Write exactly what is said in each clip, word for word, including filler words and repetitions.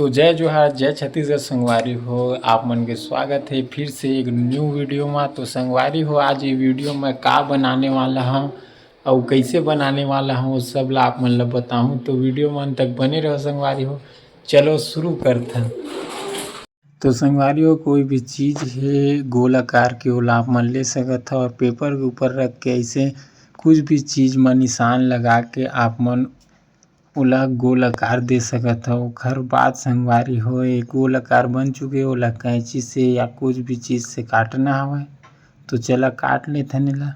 तो जय जोहार, जय छत्तीसगढ़ संगवारी हो, आप मन के स्वागत है फिर से एक न्यू वीडियो में। तो संगवारी हो, आज ये वीडियो में का बनाने वाला हूँ और कैसे बनाने वाला हूँ, वो सब ला आप मन ला बताऊँ। तो वीडियो में अंत तक बने रहो संगवारी हो। चलो शुरू करते हैं। तो संगवारी हो, कोई भी चीज़ है गोल आकार के, ओला आप मन ले सकत हो और पेपर के ऊपर रख के ऐसे कुछ भी चीज़ में निशान लगा के आप मन ओला गोल आकार दे सकत हो। ओखर बाद संगवारी हो, ये गोल आकार बन चुके, ओला कैंची से या कुछ भी चीज़ से काटना हवय। तो चला काट लेथन एला।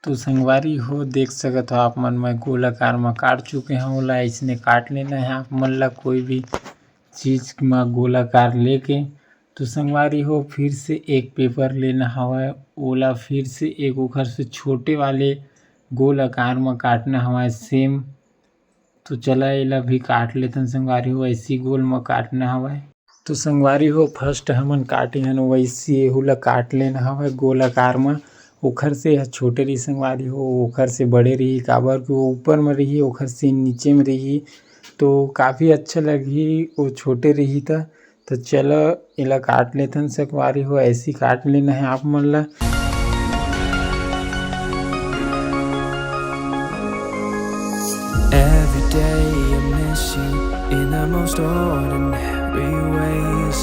तो संगवारी हो, देख सकत हो आप मन, मैं गोल आकार म काट चुके हूँ। ओला ऐसने काट लेना है आप मन ला, कोई भी चीज़ म गोल आकार लेके। तो संगवारी हो, फिर से एक पेपर लेना हवय, ओला फिर से एक ओखर से छोटे वाले गोल आकार म काटना हवय सेम। तो चला एला भी काट लेथन संगवारी हो, ऐसी गोल म काटना हवय। तो संगवारी हो, फर्स्ट हमन काटे हन वैसी, एहू ला काट लेना हवय गोल आकार म। ओखर से ह छोटे रही संगवारी हो, ओखर से बड़े रही, काबर कि वो ऊपर म रही, ओखर से नीचे म रही, तो काफ़ी अच्छा लगही, वो छोटे रही त। तो चलो एला काट लेथन संगवारी हो, ऐसी काट लेना है आप मन ला। Every day I miss you in the most ordinary ways.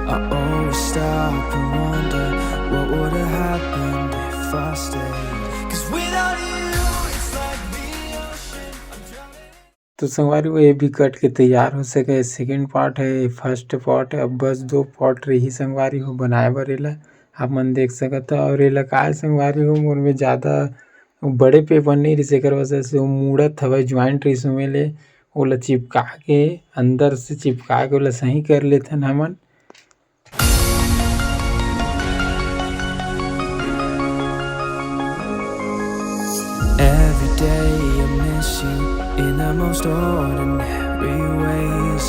I always stop and wonder what would have happened if I stayed. 'Cause without you, it's like the ocean. I'm drowning. तो संगवारी हो, ये भी कट के तैयार हो सके। Second part है, फर्स्ट पार्ट है, अब बस दो पार्ट रही संगवारी हो बनाए बर एला, आप मन देख सकत हो। और एला काय संगवारी हो, मोर में ज़्यादा बड़े पेपर नहीं रहिस, एकर वजह से वो मुड़त हवय, ज्वाइंट रहिस, ओमे ले ओला चिपका के, अंदर से चिपका के ओला सही कर लेथन हमन। Every day I miss you in the most ordinary ways.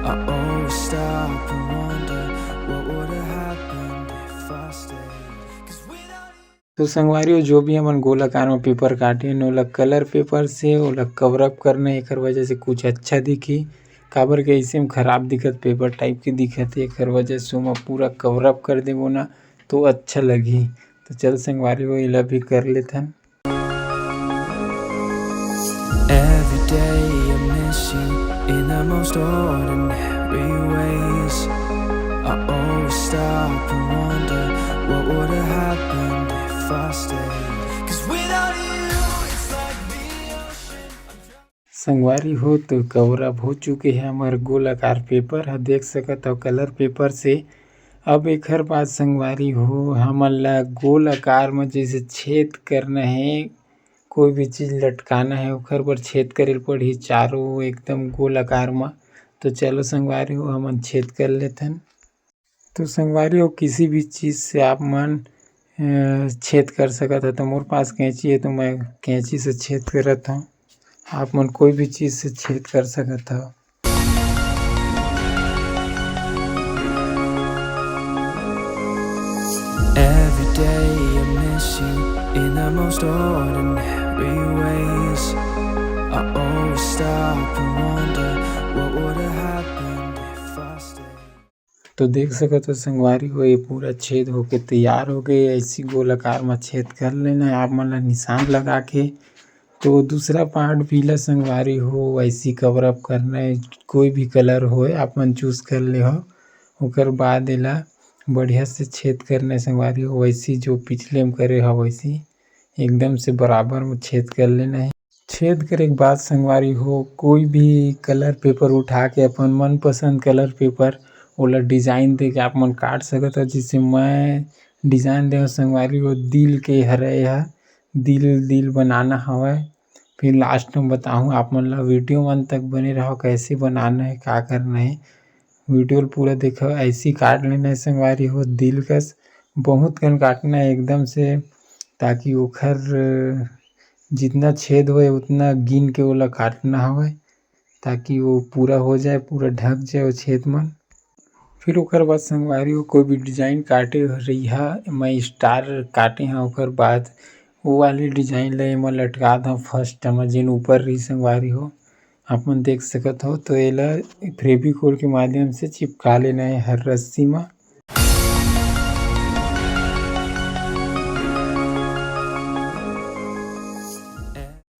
I always stop and wonder what would have happened if I stayed. 'Cause without you. तो संगवारी हो, जो भी हमन गोल आकार में पेपर काटे हन, ओला कलर पेपर से ओला कवर अप करना, एकर वजह से कुछ अच्छा दिखी। काबर के ऐसे में खराब दिखत, पेपर टाइप के दिखत है, एकर वजह से ओमा पूरा कवर अप कर देबो ना, तो अच्छा लगही। तो चल संगवारी हो, एला भी कर लेथन। Every day I miss you in the most ordinary ways. I always stop and wonder what would have happened if I stayed. 'Cause without you, it's like the ocean. संगवारी हो, तो कवर अप हो चुके हैं हमार गोल आकार paper ह, देख सकत हो कलर पेपर से। अब एखर बाद संगवारी हो, हमन ला गोल आकार में जैसे छेद करना है, कोई भी चीज़ लटकाना है, ओखर बर छेद करे ल पड़ही चारों एकदम गोल आकार म। तो चलो संगवारी हो, हमन छेद कर लेथन। तो संगवारी हो, किसी भी चीज़ से आप मन, अ, छेद कर सकत हो। तो मोर पास कैंची है, तो मैं कैंची से छेद करत हूँ। आप मन कोई भी चीज़ से छेद कर सकत हो। Every day I miss you in the most ordinary ways. I always stop and wonder what would have happened if I stayed. तो देख सकत हो संगवारी हो, ये पूरा छेद होके तैयार हो गए। ऐसी गोल आकार में छेद कर लेना है आप मन ला निशान लगा के। तो दूसरा पार्ट भी ला संगवारी हो, ऐसी कवर अप करना है, कोई भी कलर होए आप मन चूज़ कर ले हो। ओकर बाद एला बढ़िया से छेद करना है संगवारी हो, वैसी जो पिछले में करे हो वैसी एकदम से बराबर में छेद कर लेना है। छेद करे के बाद संगवारी हो, कोई भी कलर पेपर उठा के अपन मनपसंद कलर पेपर ओला डिजाइन दे के आप मन काट सकत हो। जैसे मैं डिजाइन दे संगवारी हो, दिल के हरे ह, दिल, दिल बनाना हवय। फिर लास्ट में बताहूँ आप मन ला, वीडियो में अंत तक बने रहो, कैसे बनाना है, का करना है। वीडियो ल पूरा देखो, ऐसी काट लेना है संगवारी हो, दिल कस बहुत कन काटना है एकदम से, ताकि ओखर जितना छेद होए उतना गिन के ओला काटना हवय, ताकि वो पूरा हो जाए, पूरा ढक जाए वो छेद मन। फिर ओकर बाद संगवारी हो, कोई भी डिजाइन काटे रहिहा, मैं स्टार काटे हाँ, ओकर बाद वो वाली डिजाइन ला एमा लटका दो फर्स्ट म, जेन ऊपर रही संगवारी हो, आप मन देख सकत हो। तो एला फेविकोल के माध्यम से चिपका लेना है हर रस्सी म।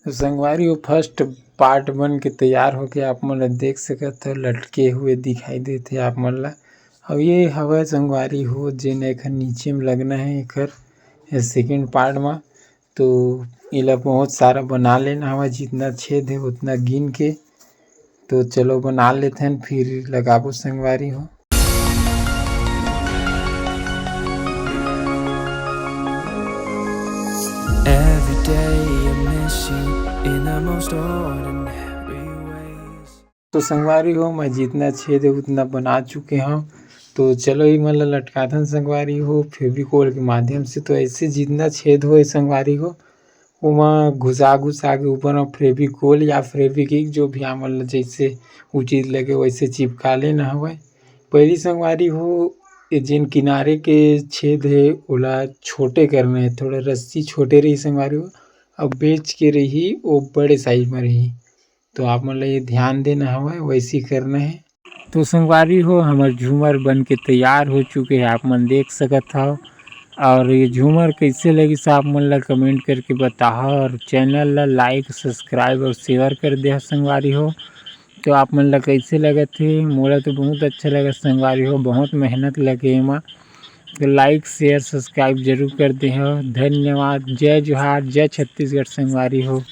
तो संगवारी हो, फर्स्ट पार्ट बन के तैयार होके आप मन ला देख सकत हो, लटके हुए दिखाई देथे आप मन ला। अब ये हवय संगवारी हो, जेन एखर नीचे में लगना है एखर सेकंड पार्ट में। तो एला बहुत सारा बना लेना हवय, जितना छेद है उतना गिन के। तो चलो बना लेथन, फिर लगाबो संगवारी हो। Every day I miss you in the most ordinary ways. तो संगवारी हो, मैं जितना छेद है उतना बना चुके हूँ। तो चलो ये मन ला लटकाथन संगवारी हो फेविकोल के माध्यम से। तो ऐसे जितना छेद होए संगवारी हो, ओमा घुसा घुसा के ऊपर में फेविकोल या फेविक्विक, जो भी आप मन ला जैसे उचित लगे वैसे चिपका लेना हवय। पहली संगवारी हो, ये जेन किनारे के छेद है ओला छोटे करना है, थोड़ा रस्सी छोटे रही संगवारी हो, अब बेच के रही वो बड़े साइज में रही। तो आप मन ला ये ध्यान देना हवय, वैसे ही करना है। तो संगवारी हो, हमर झूमर बन के तैयार हो चुके हैं, आप मन देख सकत हव। और ये झूमर कैसे लगिस आप मन ला कमेंट करके बताओ, और चैनल ला लाइक, सब्सक्राइब और शेयर कर दे संगवारी हो। तो आप मन ला कैसे लगत हे? मोला तो बहुत अच्छा लगत संगवारी हो, बहुत मेहनत लगे एमा। तो लाइक, शेयर, सब्सक्राइब जरूर कर दे हो। धन्यवाद। जय जोहार, जय छत्तीसगढ़ संगवारी हो।